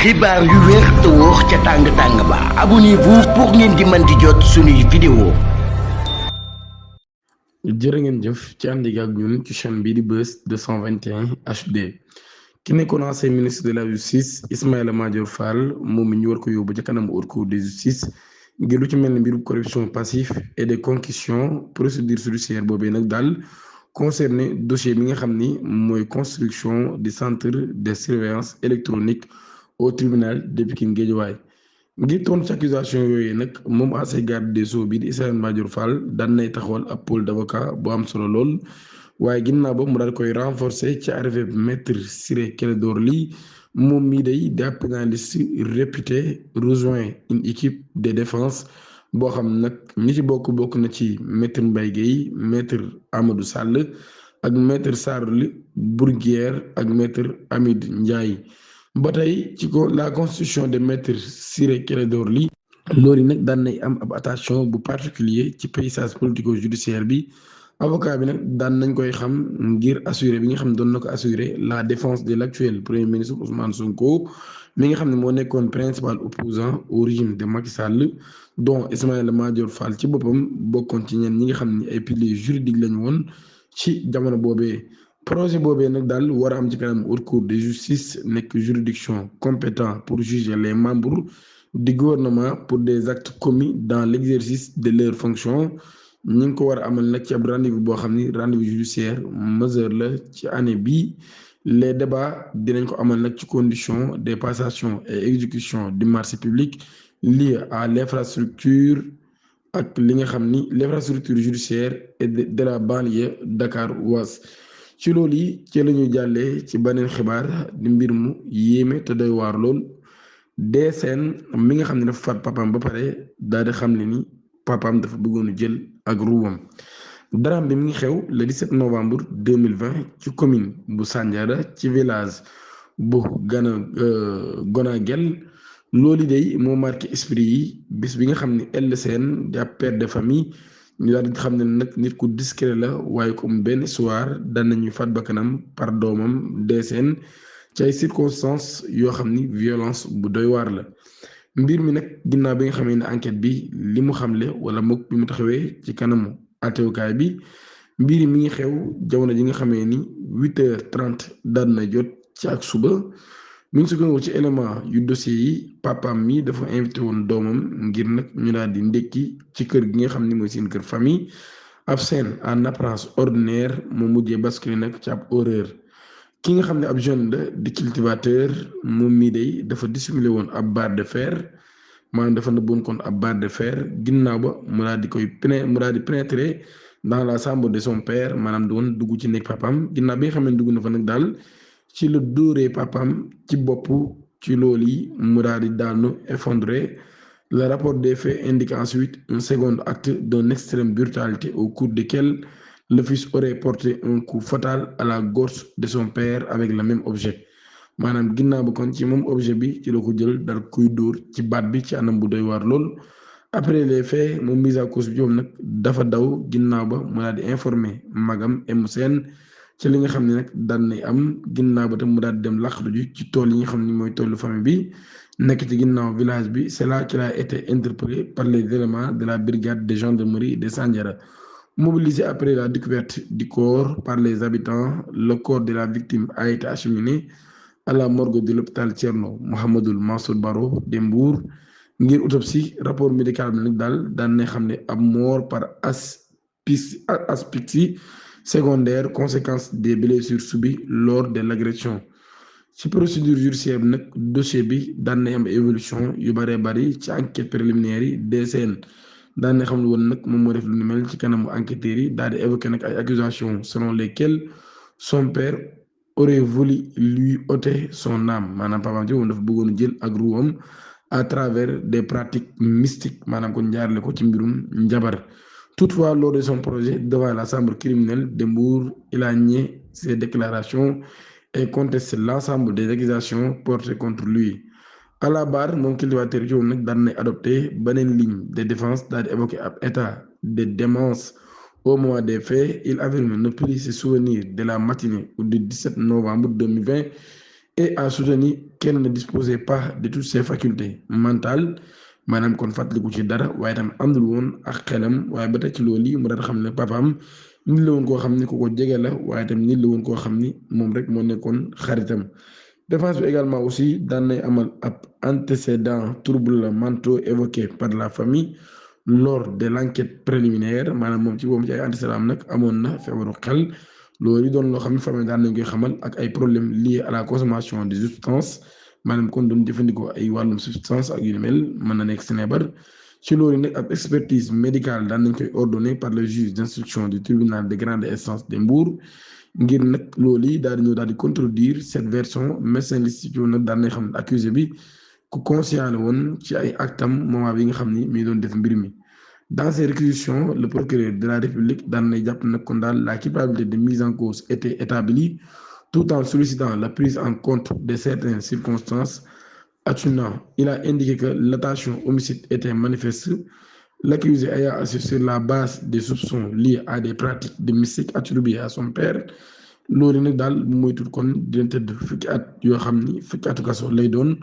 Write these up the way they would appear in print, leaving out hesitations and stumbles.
xibaar yu wér te wóor ca tàng-tàng ba abonnez-vous pour ngeen di mën di jot suñuy vidéo. jërë ngeen jëf ci àndi ak ñun ci chaîne bii di Buzz 221 HD ki nekkoon ancien ministre de la justice Ismaïla Madior Fall moom mi ñu war ko yóbbu ca kanam haute cour de justice ngir lu ci mel ni mbirum corruption passif et de concussion procédure judiciaire boobee nag daal concerné dossier bi nga xam ni mooy construction du centre de surveillance électronique au tribunal de Pikine Guédiawaye ngir tontu ci accusation yooyu nag moom ancien garde des sceaux bi di Ismaïla Madior Fall daan nay taxawal ab pôle d'avocat bu am solo lool waaye ginnaaw ba mu daal koy renforcer ci arrivée maître Ciré Clédor Ly moom mii day di ab pénaliste réputé rejoint une équipe de défense boo xam nag ñi ci bokk na ci maître Mbaye Guèye maître Amadou Sall ak maître Charles Bourguière ak maître Hamid Ndiaye. ba tey ci ko la constitution de maître Ciré Clédor Ly loolu nag daan nay am ab attention bu particulier ci paysage politico-judiciaire bi avocat bi nag daan nañ koy xam ngir assurer bi nga xam ne doon na ko assurer la défense de l'actuel premier ministre Ousmane Sonko mi nga xam ne moo nekkoon principal opposant au régime de Macky Sall dont Ismaïla Madior Fall ci boppam bokkoon ci ñenn ñi nga xam ne ay piliers juridiques lañu woon ci jamono boobee. projet boobee nag daal war a am ci kanam haute cour de justice nekk juridiction compétent pour juger les membres du gouvernement pour des actes commis dans l'exercice de leurs fonctions ñi ngi ko war a amal nag ci ab rendez-vous boo xam ni rendez-vous judiciaire majeur la ci année bii les débats dinañ ko amal nag ci condition des passations et exécutions du marché public liées à l'infrastructure ak li nga xam ni l'infrastructure judiciaire et de la banlieue dakaroise. ci loolu yi ci la ñuy jàllee ci beneen xibaar di mbir mu yéeme te doy waar lool DSN mi nga xam ne dafa faat papaam ba pare daal di xam ne ni papaam dafa bëggoon jël ak ruwam daraam bi mi ngi xew le 17 novembre 2020 ci commune bu Sandiara ci village bu Gonagel loolu day moo marqué esprit yi bis bi nga xam ne LCN di ab père de famille ñu daal di xam ne nag nit ku discret la waaye comme benn histoire daan nañu faat bakkanam par doomam DSN ci ay circonstances yoo xam ni violence bu doy waar la mbir mi nag ginnaaw bi nga xamee ne enquête bi li mu xamle wala mook bi mu taxawee ci kanamu àttewukaay bi mbir mi ngi xew jamono ji nga xamee ni 8h30 daan na jot ci ak suba mi ngi sukkandiku ci élément yu dossier yi papaam mi dafa invité woon doomam ngir nag ñu daal di ndekki ci kër gi nga xam ni mooy seen kër famille ab scène en apparence ordinaire moo mujjee basculer nag ci ab horreur ki nga xam ne ab jeune la di cultivateur moom mii day dafa dissimuler woon ab barre de fer maanaam dafa nëbboon kon ab barre de fer ginnaaw ba mu daal di pénétrer dans la chambre de son père maanaam doon dugg ci nekk papaam ginnaaw bi nga xam ne dugg na fa nag daal. ci la dóoree papam ci bopp ci loolu yi mu daal di daanu effondré le rapport des faits indique ensuite un second acte d'une extrême brutalité au cours duquel le fils aurait porté un coup fatal à la gorge de son père avec le même objet maanaam ginnaaw ba kon ci moom objet bi ci la ko jël dal kuy dóor ci baat bi ci anam bu doy waar lool après les faits moom mise à cause bi moom nag dafa daw ginnaaw ba mu daal di informer magam MCN ci li nga xam ne nag daan nay am ginnaaw ba tam mu daal di dem laqatu ji ci tool yi nga xam ni mooy toolu famille bi nekk ci ginnaaw village bi c'est là qu'il a été interpellé par les éléments de la brigade de gendarmerie de Sandiara. Mobilisé après la découverte du corps par les habitants, le corps de la victime a été acheminé à la morgue de l'hôpital Thierno Mohamedoul Mansour Baro de Mbour ngir autopsie rapport médical bi nag daal daan nay xam ne ab mort par asphyxie secondaire conséquence des blessures subies lors de l'agression ci procédure judiciaire bi nag dossier bi daan na am évolution yu bëree bëri ci enquête préliminaire yi DSN daan na xam ne woon nag moom moo def lu ni mel ci kanamu enquêteurs yi daal di évoquer nag ay accusations selon lesquelles son père aurait voulu lui ôter son âme maanaam papaam ci moom dafa bëggoon jël ak ruwam à travers des pratiques mystiques maanaam kon jaarale ko ci mbirum njabar. Toutefois, lors de son projet devant la chambre criminelle de Mbour, il a nié ses déclarations et contesté l'ensemble des accusations portées contre lui. À la barre, moom cultivateur yi nag daan na adopté beneen ligne de défense daal di évoqué ab état de démence au moment des faits. Il affirme ne plus se souvenir de la matinée du 17 novembre 2020 et a soutenu qu'elle ne disposait pas de toutes ses facultés mentales maanaam kon fàttaliku ci dara waaye tam àndul woon ak xelam waaye ba tey ci loolu yi mu daan xam ne papaam nit la woon koo xam ni ku ko jege la waaye tam nit la woon koo xam ni moom rek moo nekkoon xaritam. Défense bi également aussi daan nay amal ab antécédent troubles mentaux évoqués par la famille lors de l'enquête préliminaire maanaam moom ci boobu ci ay antécédents am nag amoon na feebaru xel loolu yi doon loo xam ne famille daan nañ koy xamal ak ay problèmes liés à la consommation de substances maanaam kon doon jëfandikoo ay wàllum substance ak yu ni mel mën na nekk sinébar ci loolu nag ab expertise médicale daan nañ koy ordonné par le juge d'instruction du tribunal de grande instance de Mbour ngir nag loolu yi daal di ñëw daal di contredire cette version médecin listicieux nag daan nañ xam ne accusé bi ku conscient la woon ci ay actam moment bi nga xam ni mi doon def mbir mi. Dans ces réquisitions le procureur de la République daan nay jàpp nag kon daal la culpabilité de mise en cause était établie tout en sollicitant la prise en compte de certaines circonstances atténuantes. Il a indiqué que l'intention homicide était manifeste. L'accusé ayant assis sur la base des soupçons liés à des pratiques de mystique attribuées à son père loolu nag daal moytul kon dina tëdd fukki at yoo xam ni fukki atu kaso lay doon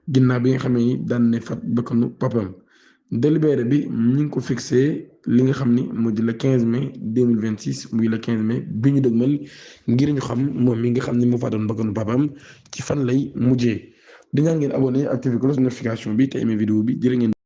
ginnaaw bi nga xamee ni daan ne fat bakkanu papam délibéré bi ñu ngi ko fixé li nga xam ni moo di le 15 mai 2026 muy le 15 mai bi ñu dëgmal ngir ñu xam moom mi nga xam ni moo faatoon bakkanu papam ci fan lay mujjee di ñaan ngeen abonné activé cloche notification bi te aimé vidéo bi jërë ngeen